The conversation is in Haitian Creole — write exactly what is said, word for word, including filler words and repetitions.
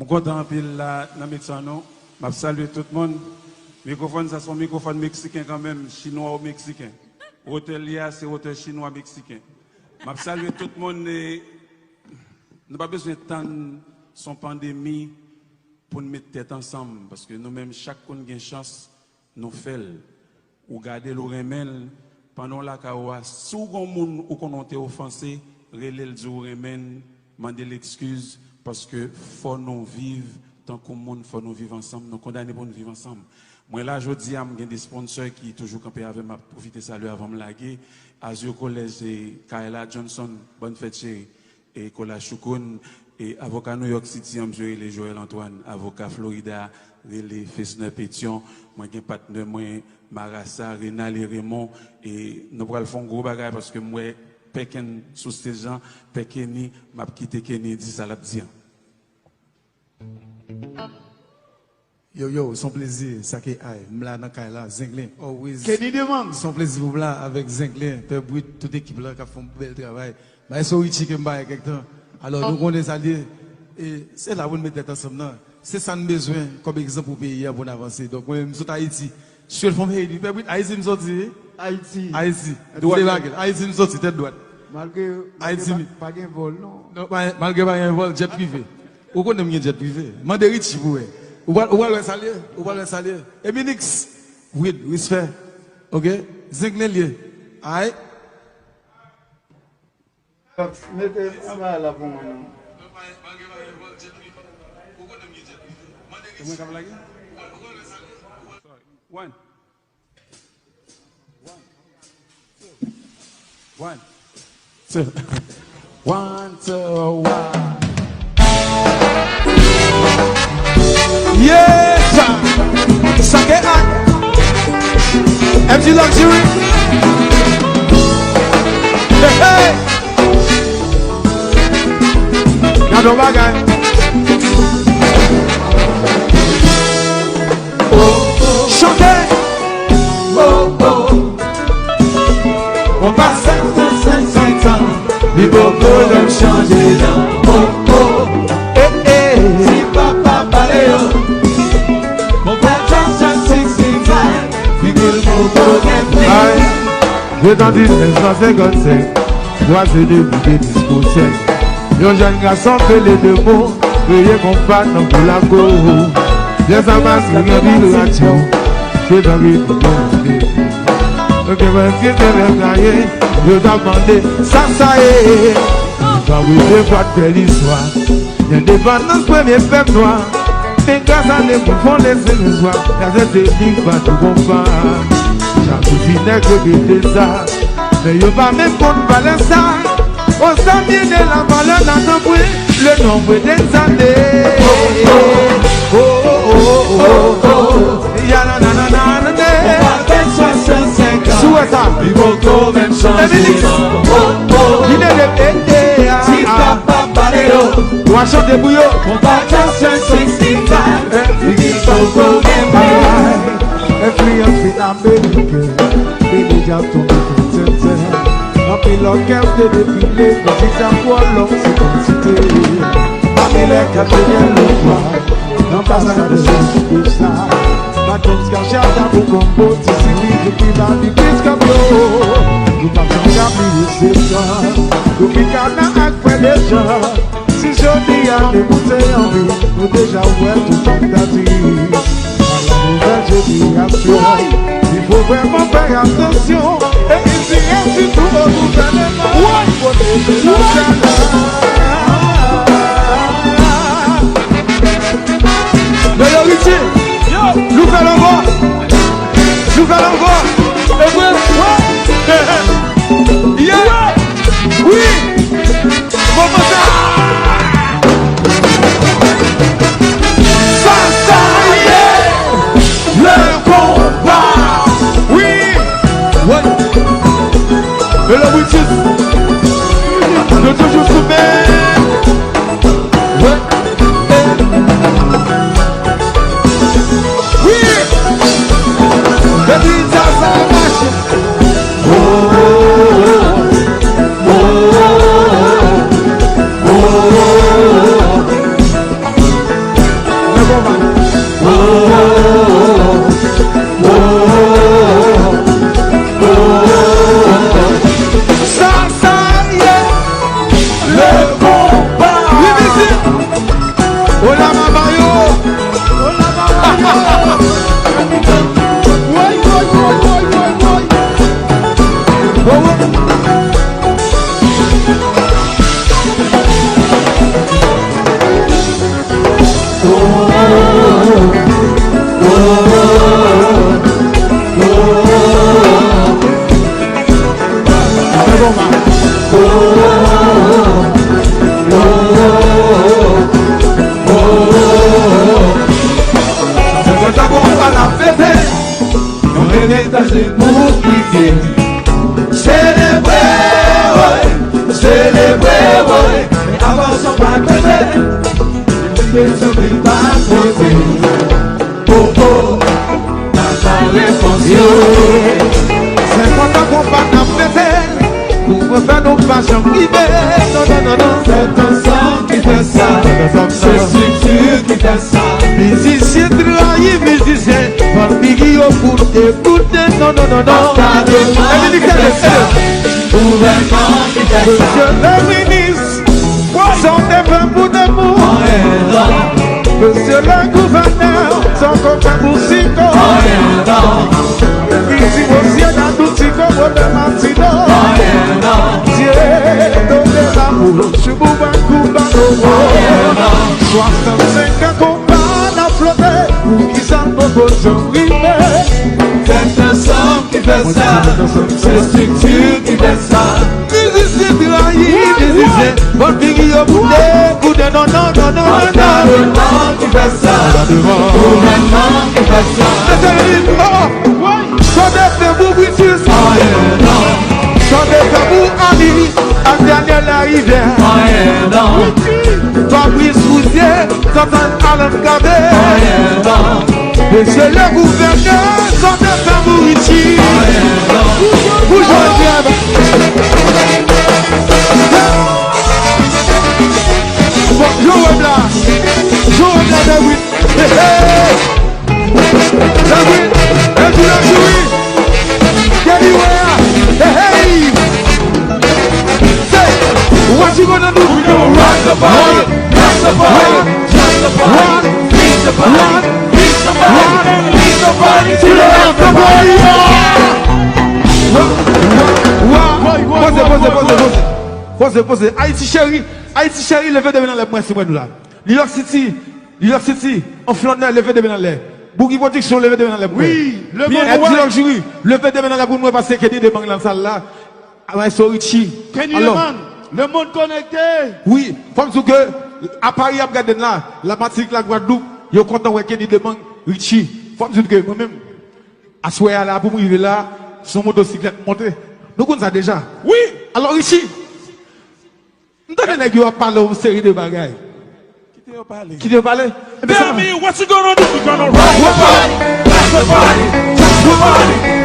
M kontan anpil la nan mitan nou. M ap salye tout moun. Mikwofòn sa se yon mikwofòn meksiken kanmenm, chinwa ou meksiken. Wotè l ye a se wotè chinwa meksiken. M ap salye tout moun e nou pa bezwen tann se yon pandemi pou n met tèt ansanm, paske nou menm chak konn gen chans nou fè l. Ou gade l, ou renmen l, pandan w lakay ou a, si w gen yon moun ou konnen w te ofanse, rele l, di w renmen l, mande l ekskiz, paske fò nou viv tankou moun, fò nou viv ansanm, nou kondane pou n viv ansanm. Mwen la jodi a, m gen de sponsor ki toujou kanpe avè m, m ap pwofite salye avan m lage, Azur College e Kayla Johnson, bòn fèt cheri. E Kola Choukoun, e avoka New York City an, msye rele Joël Antoine, avoka Florida, rele Fesner Pétion, mwen gen patnè mwen, Marasa, Renal e Raymond, e nou pral fè yon gwo bagay paske m wè Pè Ken sou stage lan, Pè Kenny, m ap kite Kenny di sa l ap di an. Yo, yo, se yon plezi, sa ke ay, m la nan kay la, Zenglen, always. Kenny Demang. Se yon plezi pou m la avèk Zenglen, Pè Brit, tout ekip la k ap fè yon bèl travay. Maestro Richie ke m bay kèk tan. Alò, nou konnen sa l ye. E se la pou n met tèt ansanm nan. Se sa n bezwen kòm egzanp pou peyi a pou n avanse. Donk, mwen menm, m sot Ayiti. Straight from Haiti. Pè Brit, Ayiti m soti, wi. Ayiti. Ayiti. Ayiti m soti, tèt dwat. Malgre, malgre pa, pa gen vòl, non. Non, pa, malgre pa gen vòl, jet prive. Ou konnen m gen jet prive. Mande Richie pou wè. Ou pral, ou pral wè sa l ye. Ou pral wè sa l ye. Eminix, Wid, respè. Ok? Zenglen l ye. Ay. Mete anba la pou mwen, non. Se mwen k ap lage? One. One, two. One, two, one. Yes, sir. Sa ke ak M G Luxury. Hey, hey. Gade yon bagay. Chante! Konpa sèt san senk tan, li poko janm chanje dan. Eh, eh. Ti papa pale yo. Konpa Johnson sixty-five, figi l poko gen pli. Ay, de tan diznèf san senkannsenk, kwaze de bout de disko sèk. Yon jèn gason pele de mo, kreye konpa nan Monaco. Lè sa pase gen vibratyon, se dan ritm yo moute. Ok, mwen ki te lè gaye, yo t ap mande, sa sa ye? Nou pa wete pa t fè listwa. Lendepandans premye pèp nwa. Men gras a Nepo fon lese nou swa. Gazèt de lig pa tou konpa. Chak jou ti nèg repete sa. Men yo pa menm konn valè sa. O zami de la valè la tanpri, le nombre des années. Oh, oh, oh, oh, oh, oh. Ya la la la la la la. Sou wè sa. Li poko menm chanje. Eminix. Li de de e e a. Ti papa pale yo. Wa chante pou yo. Konpa Johnson sixty-five. Li poko gen pay. Enfliyans ameriken, Billy Jackson, Michael Jackson. Anpil òkès te defile, mizik sa twò long, se kantite. Pami lè katreven lè nwa, nan pasaj de Jean Bouchard. Madam Skachada pou konpo, ti siri, epi la vi plis kòb yo. Nou pa janm ka bliye se tan, nou ki ka nan ak frè Dejan. Si jodi a te pouse anvi, nou deja wè tout fantasi. A la nouvèl jenerasyon, il faut vraiment faire attention. E ici, et surtout au gouvernement, il faut lever la chaleur. Yo, yo, Richie, nou fè l ankò. Nou fè l ankò. E vre? Wi! Mouvman sa! Sa sa ye! Le konba! Wi! Wi! Hello, Britis! Nou toujou sou Pou kriye, selebre, woy, selebre, woy. Men avan sa pa kriye, men souri pa koze. Popo, pa ta repons yo. Se kontan konpa n ap fete, pou mwen fè nou pa janm rive. Non, non, non, non. Fèt ansanm ki fè sa, se estrikti ki fè sa. Mizisyen trayi mizisyen, fò n bigi yo pou dekoute, non, non, non, non. Epi li kale, gouvènman ki fè sa. Mesye le minis, sa w te fè pou demoun. Mesye le gouvènè, sa w konn fè pou Siko. Isi mesye Dadou Tiko, Robert Martino. Dye, donne l'amour, je vous vois, Cubano. Swasannsenk an konpa n ap flote, poukisa n poko janm rive? Fèt ansanm ki fè sa, se estrikti ki fè sa. Mizisyen trayi mizisyen, bon figi yo pou dekoute, non, non, non, non, non, non. Gouvènman ki fè sa, gouvènman ki fè sa. Mesye le minis, oh, sa w te fè pou Brutus, sa w te fè pou Ali ak Daniel Larivière. Fabrice Rousier, Tantan Alan Cavé. Mesye le gouvènè, sa w te fè pou Richie. Pou Joseph. Bon, Joël la. Joël la, David. Hey, hey. David, Andrew Luxury. Kenny Ware. Hey, hey. Say, what you gonna do? We gonna rock the party, rock the party, rock the party, rock the party, rock the party, rock the party till the after party. Wa, wa, wa. Poze, poze, poze, poze. Poze, poze. Ayiti cheri, Ayiti cheri, leve de men anlè pou mwen si mwen nou la. New York City, New York City, an flannè, leve de men anlè. Boogie Production, leve de men anlè pou mwen. Wi, le monde wè. Luxury, leve de men anlè pou mwen, paske Kenny Demang nan sal la. Maestro Richie. Kenny Demang, le monde connecté. Wi, fò m di w ke a Paris y ap gade n la, Lamatinik, Lagwadloup, yo kontan wè Kenny Demang, Richie. Fò m di w ke mwen menm, aswè a la pou m rive la, se yon motosiklèt m monte. Nou konn sa deja. Wi. Alò, Richie, m tande nèg yo ap pale yon seri de bagay. Kite yo pale. Kite yo pale. Ebyen, sa. Tell me what you gonna do. We gonna rock the party, rock the party, rock the party.